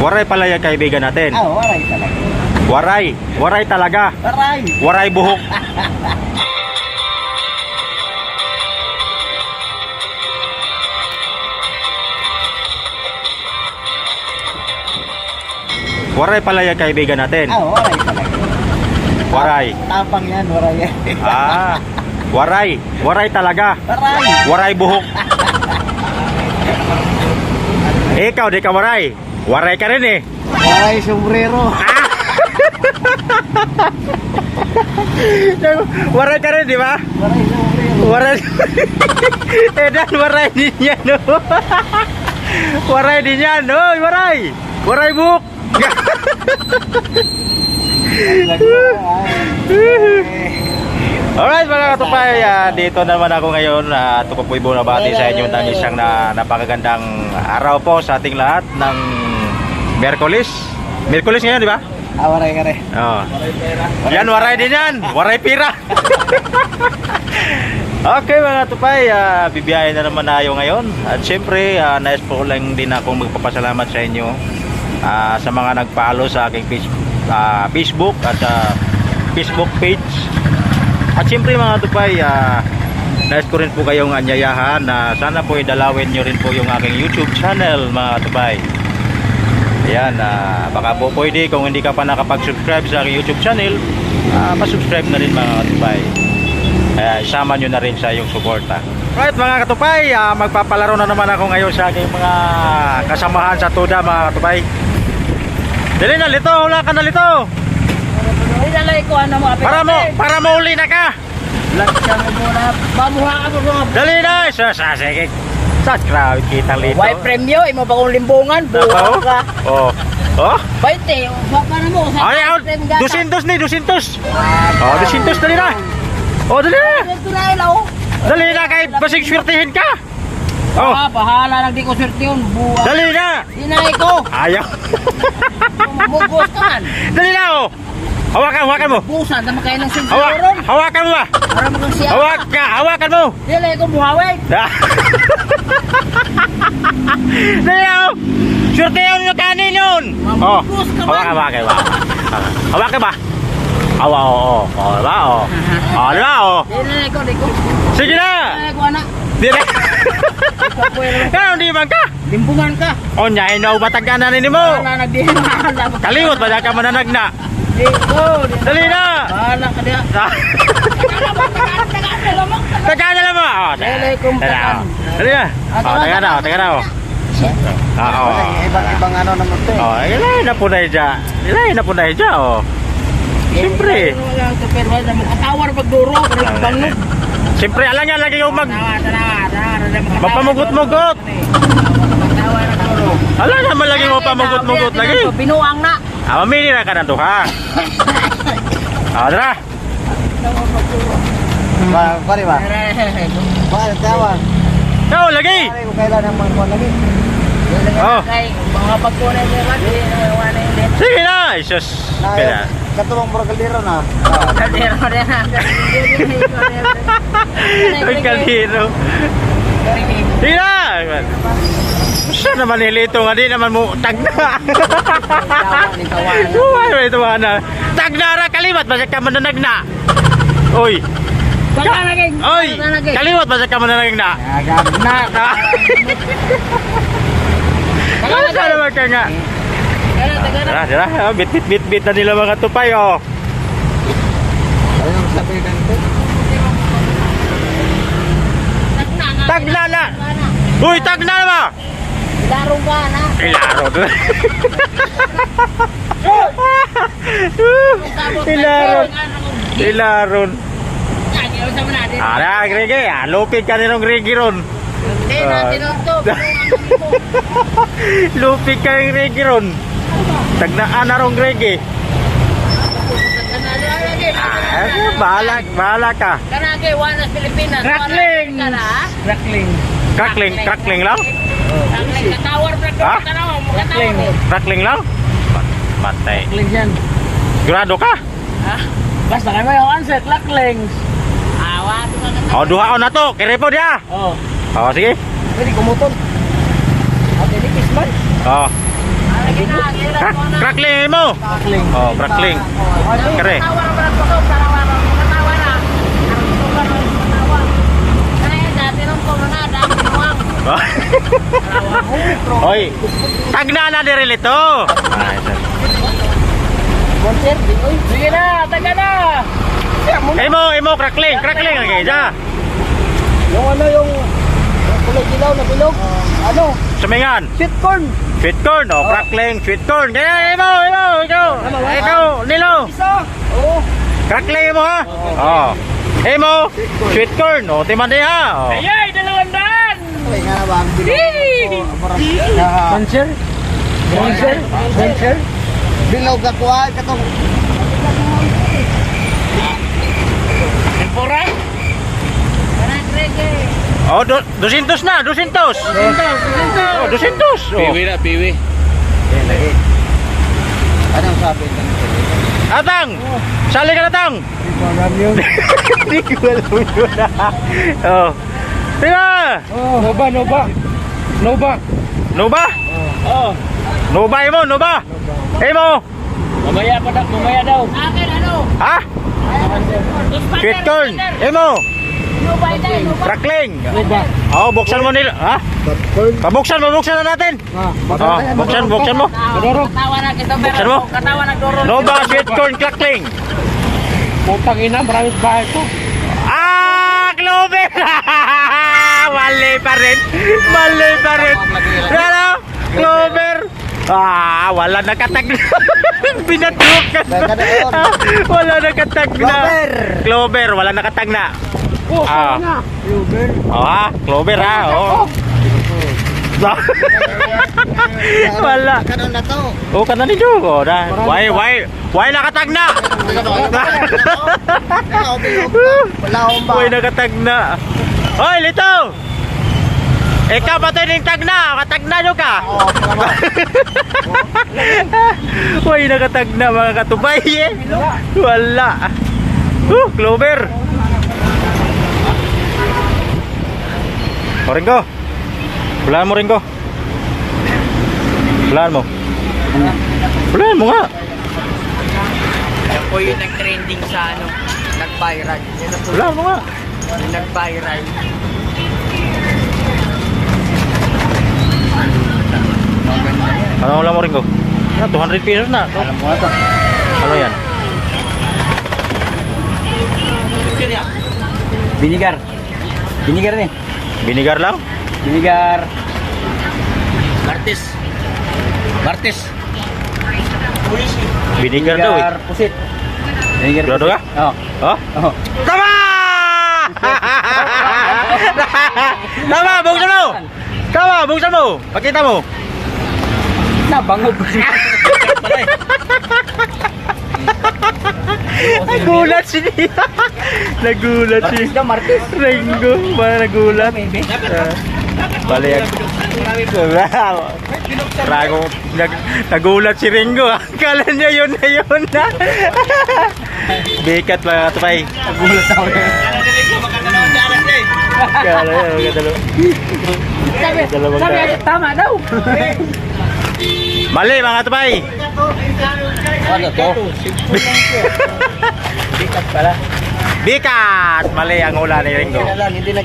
Waray pala yung kaibigan natin. Ah, waray talaga. Waray. Waray talaga. Waray! Waray buhok. Waray pala yung kaibigan natin. Ah, waray talaga. Waray. Tapang yan, waray yan. Ah. Waray. Waray talaga. Waray! Waray buhok. Ikaw, di ka waray. Waray ka rin eh. Waray sombrero. Waray ka rin, di ba? Waray sombrero. Waray. Eh, dan waray din yan, no? Waray din yan, oy, waray. Waray buhok. Alright, mga katupay, dito naman ako ngayon. Ito po po'y bumabati sa inyo ng isang na, napakagandang araw po sa ating lahat ng Merkulis. Merkulis ngayon, di ba? Ah, waray ka rin. Oo. Waray pera. Yan, waray din yan. Waray pira. Okay, mga tupay, bibiyahe na naman tayo ngayon. At syempre, nais po lang din akong magpapasalamat sa inyo sa mga nag-follow sa aking Facebook at Facebook page. At syempre, mga tupay, nais ko rin po kayong anyayahan na sana po idalawin nyo rin po yung aking YouTube channel, mga tupay. Ayan, baka po pwede kung hindi ka pa nakapag-subscribe sa aking YouTube channel, pa-subscribe na rin, mga katupay. Kaya isama nyo na rin sa iyong suporta. Right, mga katupay, magpapalaro na naman ako ngayon sa aking mga kasamahan sa TUDA, mga katupay. Dali na, lito, wala ka na, lito. Ay, ko ano mo Para mo uli na ka. Laksang mo muna. Bamuha ka mo mga Dali na, sa sige. Subscribe kita, lito. Way premyo, imo ba kong limbungan? Napaw? Buha ka. Oh. Oh? Baite, pa na mo sa Ay, out. Dusintos ni, dusintos. Oh, dusintos, dali na. Oh, dali na. Ito na ilaw. Dali na kay basig swertihin ka. Oh, Ah, bahala lang di ko swerte yun. Buha. dali na. Dinay ko. Ayaw. Mugos ka man. Dali na oh. Hawakan, hawakan mo. Busan naman kayo ng Hawa, sinturon. hawakan mo ba? Para mo kang siya. Hawak ka, hawakan mo. Dili ko buhaway. Ah. Dali na oh. Swertihin mo kanin yun. Oh. Mamugos ka man. Hawakan, hawakan, hawakan. Hawakan ba? Hawa, oo, oo. Oh, diba, oh. Oh, diba, oh. Dili ko, di ko. Sige na. Dili ko anak. Dili. Ano, di man ka? Limbungan ka. O nya, inaw batag na nini mo. Bahala nagdi. Bahala. Kalimot ba ka mananagna? Di ko. Dali na. Bahala ka diha. Taga na lang mo. Oh, Dili kong tagan. Dali na. Oh, taga na, oh, taga na. Oh. Ah, oh. Ibang ibang ano naman to eh. Oh, ilay na po na dya. Ilay na po na dya, oh. Siyempre. Makatawar pagduro, pero bangnog. Siyempre, alam nga lagi yung mag Tawa, tawa, tawa. Mapamugot-mugot. Makatawar na duro. Alam nga man lagi mo pamugot-mugot lagi. Binuang na. Ah, mamili na ka ng duha. Ah, tara. Ba, pare ba? Ba, tawa. Ikaw, lagi. Pare ko kailan ang mga kuwan lagi. Oh. Kay mga pagkunay mo man, di na yun. Sige na. Isus. Kaya. Katulong murag kaldero na. Kaldero na. Ay, kaliro. Sige na. Siya naman nilito nga di naman mo tagna. Uy, may tuwa na. Tagna ra kaliwat basta ka mananagna. Oy. Oy, kaliwat basta ka mananagna. Na. Ano naman ka nga? Tara, tara. Oh, bit bit bit bit na nila mga tupay oh. Ayun, sabi ganito. Tagna na. Uy, tagna na ba? Laro ka na. Ilaro. Ilaro. Ilaro. Ara, Grege, lupig ka nilong Grege ron. Lupig ka ng Grege ron. Tagnaan na rong Grege. Ah, bahala, bahala ka. Kanage, Wanas Pilipinas. Crackling! Crackling. Crackling, crackling lang? Crackling, katawar na Ha? Tanaw, katawar. Crackling lang? Matay. Crackling yan. Grado ka? Ha? Basta kayo may answer, cracklings. Awa, O, duha na to. Kirepo dia. Oh. O, sige. Pwede kumutol. Ate, nipis man. O. Ha? Crackling mo. Crackling. Oh, crackling. Kare. Hoy. Tagna na diri lito. Ay, sir. Bonser, di oy. Sige na, taga na. Imo, imo crackling, crackling okay, ja. Yung ano yung kulay dilaw na bilog. Ano? Sumingan. Sweet corn. Sweet corn, oh, crackling, sweet corn. Kaya imo, imo, ikaw. Ikaw, Nilo. Isa. Oo. Crackling mo ha. Oh. Imo, sweet corn, oh, timan niya. Oh. Ayay, 200. Kulay nga na ba ang bilog? Oo, parang- Bonser? Bonser? Bonser? Bilog ka kuha katong Tempura? Oh, 200 na, 200. Oh, 200. Oh. Piwi na, piwi. Yan lagi. Anong sabi ng Atang! Sali ka na, Tang! Hindi ko alam yun. Hindi ko alam yun. Oh. Tira! Oh. Nova, Nova. Nova. Nova? Oh. Nova mo, Nova! Imo! Mamaya pa daw, mamaya daw. Ha? Sweet corn! Imo! Crackling! Nova. Oh, buksan mo nila. Ha? Popcorn. Pabuksan, pabuksan na natin. Ah, Oh, buksan, buksan mo. Dorog. Buksan mo. Nova, sweet corn, crackling. Putang ina, maraming bahay ko. Ah, Clover! Mali pa rin. Mali pa rin. Ano? Clover. Ah, wala nakatag na. Binatukan. Baka na yun. Wala nakatag na. Clover. Clover, wala nakatag na. Oh, Ah. na. Clover. Oh, ha? Clover ha? Oh. Wala. Kanon na to. Oh, kana ni Jogo. Na. Why nakatag na? Wala akong ba? Why nakatag na? Hoy, Lito! Ikaw ba tayo ng tagna? Katagna nyo ka? Oo, tama. Why nakatagna mga katubay eh? Wala. Clover. O, Ringo. Hulaan mo, Ringo. Hulaan mo. Hulaan mo nga. Yan po yung nag-trending sa ano, nag-viral. Yan po Hulaan mo nga. yung nag-viral. Ano hula mo, Ringo? Ah, 200 pesos na. Alam mo na to. Ano yan? Binigar. Binigar ni. Binigar lang? Binigar. Martes. Martes. Binigar daw eh. Pusit. Binigar. Sigurado ka? Oo. Oh? Oo. Tama! Tama, buksan mo! Tama, buksan mo! Pakita mo! Nabangog. Nagulat si Nia. Nagulat si Martes daw, Martes. Ringo. Parang nagulat. Bali, Rago, nagulat si Ringo. Akala niya yun na yun na. Bikat mga katupay. Nagulat ako. Akala niya, mga dalawa. Sabi, Dalawang sabi, daan. tama daw. Mali mga katupay. Ano to? Bikat pala. Bikat! Mali ang hula ni Ringo. Hindi na lang, hindi na